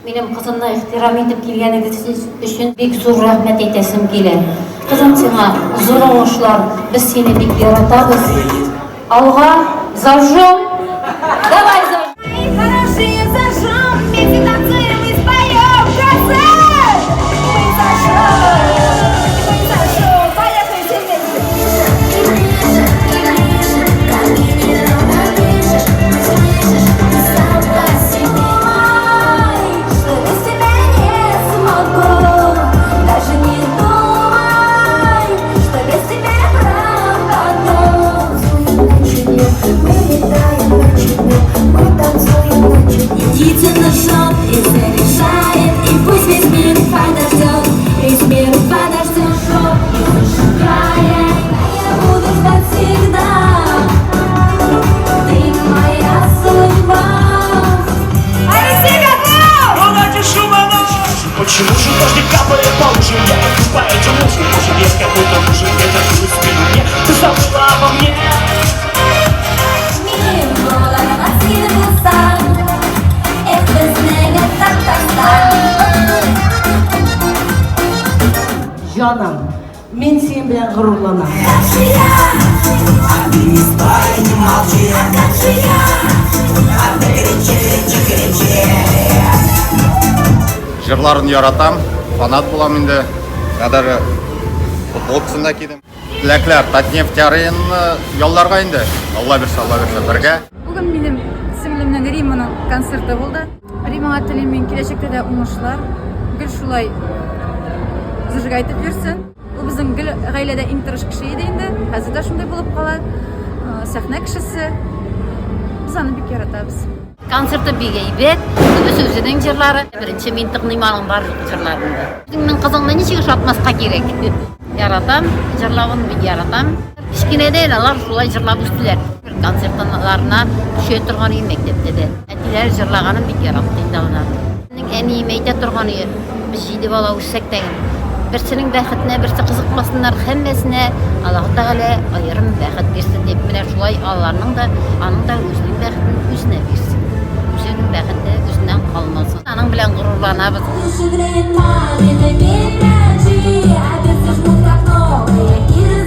Минем кызымны ихтирам итеп килгәнегез өчен бик зур рәхмәт әйтәсем килә. Кызым, сиңа зур уңышлар, без сине бик яратабыз. Алга, зажжем! Давай, зажжем! Мои хорошие, зажжем, вместе танцуем и споем. Концерт! Мы зажжем, мы зажжем. Поехали все вместе. И ближе, и ближе, ко мне неровно дышишь, ты слышишь, ты сам по себе. Думай, что без тебя не смогу, даже не думай, что без тебя пропаду. Мы летаем ночью днем, мы танцуем ночью днем. Идите на шот и заряжает, и пусть весь мир подождет, весь мир подождет. Шот и зажигает, а я буду ждать всегда. Ты моя судьба. Алексей готов! Почему же дождик капает по лужам? Я иду по этим лужам. Может, есть какой-то нужен ветер дует в спину мне. Ты забыла обо мне. Минем балага син булсаң, эх, безнең Татарстан. Җаным, мин синең белән горурланам. Как же я, А ты не стой, не молчи, как же я, а ты кричи, кричи, кричи. Җырларын яратам, фанат булам инде. Я даже футболкасын да кидем. Теләкләр Татнефть Аренаны ялларга инде. Алла бирсә, Алла бирсә бергә. Бүген минем сеңлемнең Риманың концерты булды. Римага телим мин киләчәктә дә уңышлар. Гел шулай зажигать итеп йөрсен. Ул безнең гел гаиләдә иң тырыш кеше иде инде. Хәзер дә шундый булып кала. Сәхнә кешесе. Без аны бик яратабыз. Концерты бик әйбәт, күбесе үзенең җырлары. Беренче мин тыңлыйм аның барлык җырларын да. Үзеңнең кызыңны ничек ошатмаска кирәк? Яратам, җырлавын бик яратам. Кечкенәдән алар шулай җырлап үстеләр. Концертларына төшә торган идем мәктәптә дә. Әтиләре җырлаганын бик яратты инде алар. Минем әнием әйтә торган иде, без җиде бала үссәк тә, берсенең бәхетенә берсе кызыкмасыннар, һәммәсенә Аллаһы Тәгалә аерым бәхет бирсен дип, менә шулай аларның да, аның да үзенең бәхетен үзенә бирсен. Үзенең бәхете үзеннән калмасын. Аның белән горурланабыз. Души греет мамины печи, а сердце жмут как новые кирпичи.